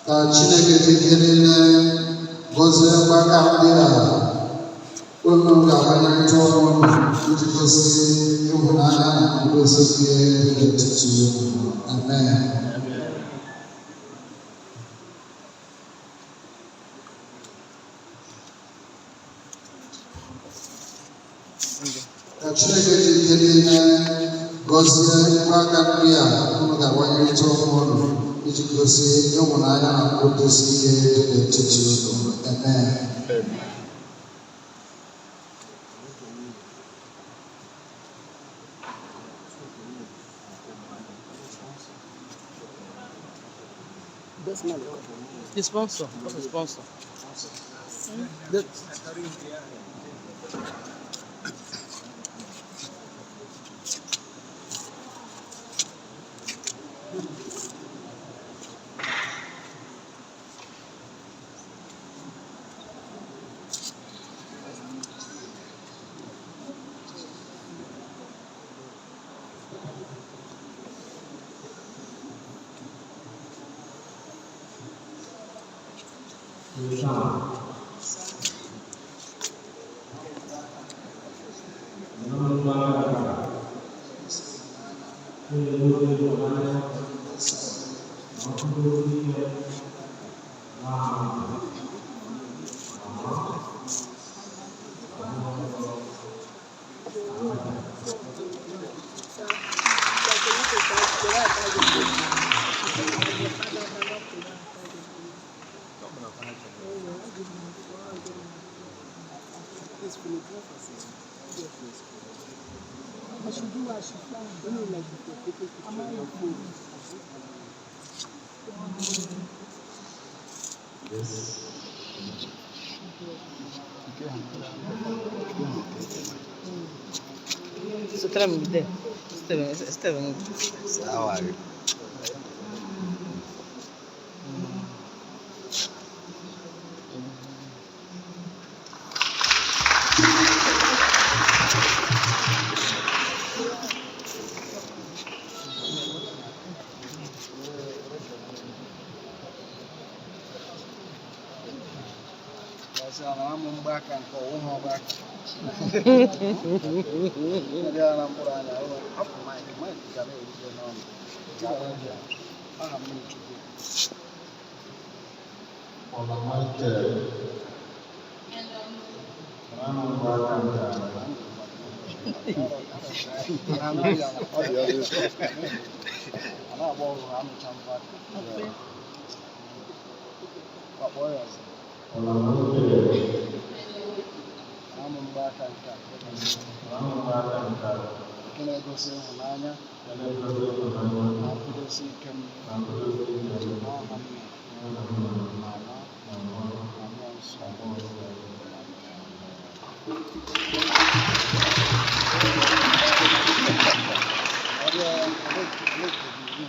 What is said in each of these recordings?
Ka Chineke dị ike niile gọzie mgbaka ndị a unu ga-agbanyerịta onwe unu iji gosi ịhụnanya na nkwudosi ike dị n'etiti unu. Amen. Ka Chineke dị ike niile gọzie mgbaka ndị a unu ga-agbanyerịta onwe unu iji gosi ịhụnanya na nkwudosi ike dị n'etiti unu. Amen. The sponsor. What's the sponsor? The, So tell him there. Steven, Steven. How are you? Ọsị a na-amụ mgbaaka nke ọwụghị ọgbaka. Ndị a na mkpụrụ anya ụlọ hapụ mic, mic ga na-erute n'ọnụ. Aha mmiri Chukwu. Ọla Michael. Mara mgbaaka nke a. Ọ dị ọzọ. A na-agba ọgwụ ha amụcha mgbaka. Kpọọ ya ọzọ. Ọla Michael. Na-amụ mgbaaka nke a. Mara mgbaaka nke a. Nke na-egosi ịhụnanya Nke na-egosi ịhụnanya na nkwudosi ike m na nkwudosi ike m. n'aha Nna N'aha Nna na Nwa na Nwa na Mmụọ Nsọ. na Mmụọ Nsọ. Ọ dị ole ka gị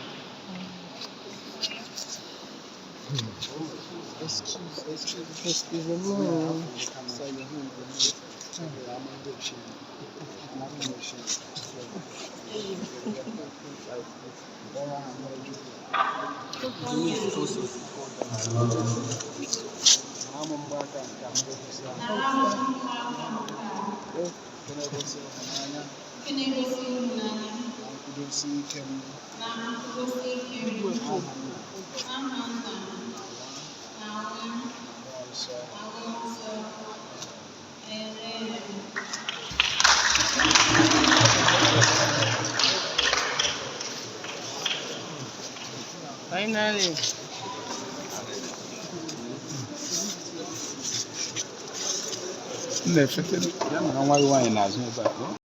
Excusez-moi. Nke na-egosi ịhụnanya na nkwụdosi ike m Na nkwụdosi ike m. n'aha Nna N'aha Nna na na Nwa Nwa na Mmụọ Nsọ. Na Mmụọ Nsọ. Amen. Finally. M na-efete ya na nwa gị nwaanyị n'azụ ebe a.